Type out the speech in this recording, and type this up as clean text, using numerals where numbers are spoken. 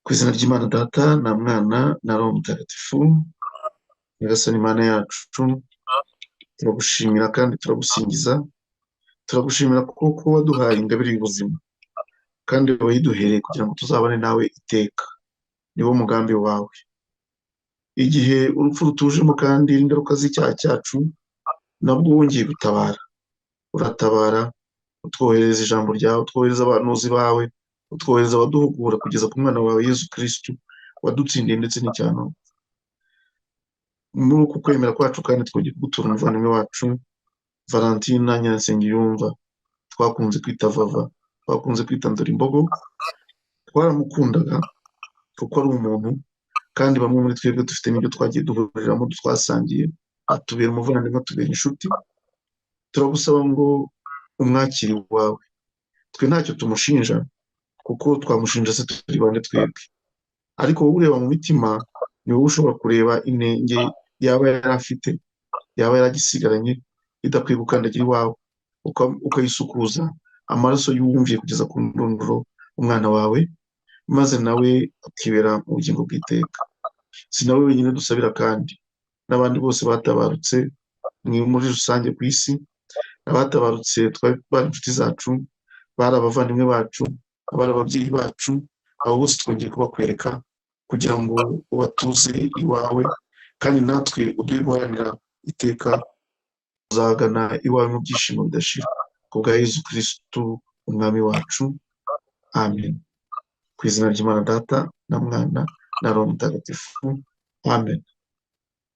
Ku izina ry'Imana Data na Mwana na Roho Mutagatifu, Nyagasani Imana yacu, turagushimira kandi turagusingiza, turagushimira kuko waduhaye ingabire y'ubuzima, kandi wayiduhereye kugira ngo tuzabane nawe iteka, niwo mugambi wawe. Igihe urupfu rutujemo kandi ingaruka z'icyaha cyacu, nabwo wongeye gutabara, uratabara, utwohereza ijambo ryawe, utwohereza abahanuzi bawe, utwohereza abaduhugura kugeza ku mwana wawe Yezu Kristu wadutsindiye ndetse n'icyaha. Muri uku kwemera kwacu kandi twongeye kugutura umuvandimwe wacu Valentina Nyiransengiyumva, twakunze kwita Vava, twakunze kwita Ndorimbogo, twaramukundaga kuko ari umuntu, kandi bamwe muri twebwe dufite n'ibyo twagiye duhuriramo twasangiye, atubera umuvandimwe, atubera inshuti. Turagusaba ngo umwakire wawe, twe ntacyo tumushinja kuko twamushinja se turi bande twebwe, ariko wowe ureba mu mitima ni wowe ushobora kureba inenge yaba yari afite, yaba yaragisigaranye idakwiye gukandagira iwawe, ukayisukuza amaraso y'uwumviye kugeza ku ndunduro umwana wawe, maze nawe akibera mu bugingo bw'iteka. Si nawe wenyine dusabira kandi n'abandi bose batabarutse muri rusange ku isi, abatabarutse bari inshuti zacu, bari abavandimwe bacu, abari ababyeyi bacu, abo bose twongeye kubakwereka kugira ngo ubatuze iwawe, kandi natwe uduhe guharanira iteka uzagana iwawe mu byishimo bidashira, ku bwa Yezu Kristu umwami wacu, amen. Ku izina ry'Imana Data na Mwana na Roho Mutagatifu, amen.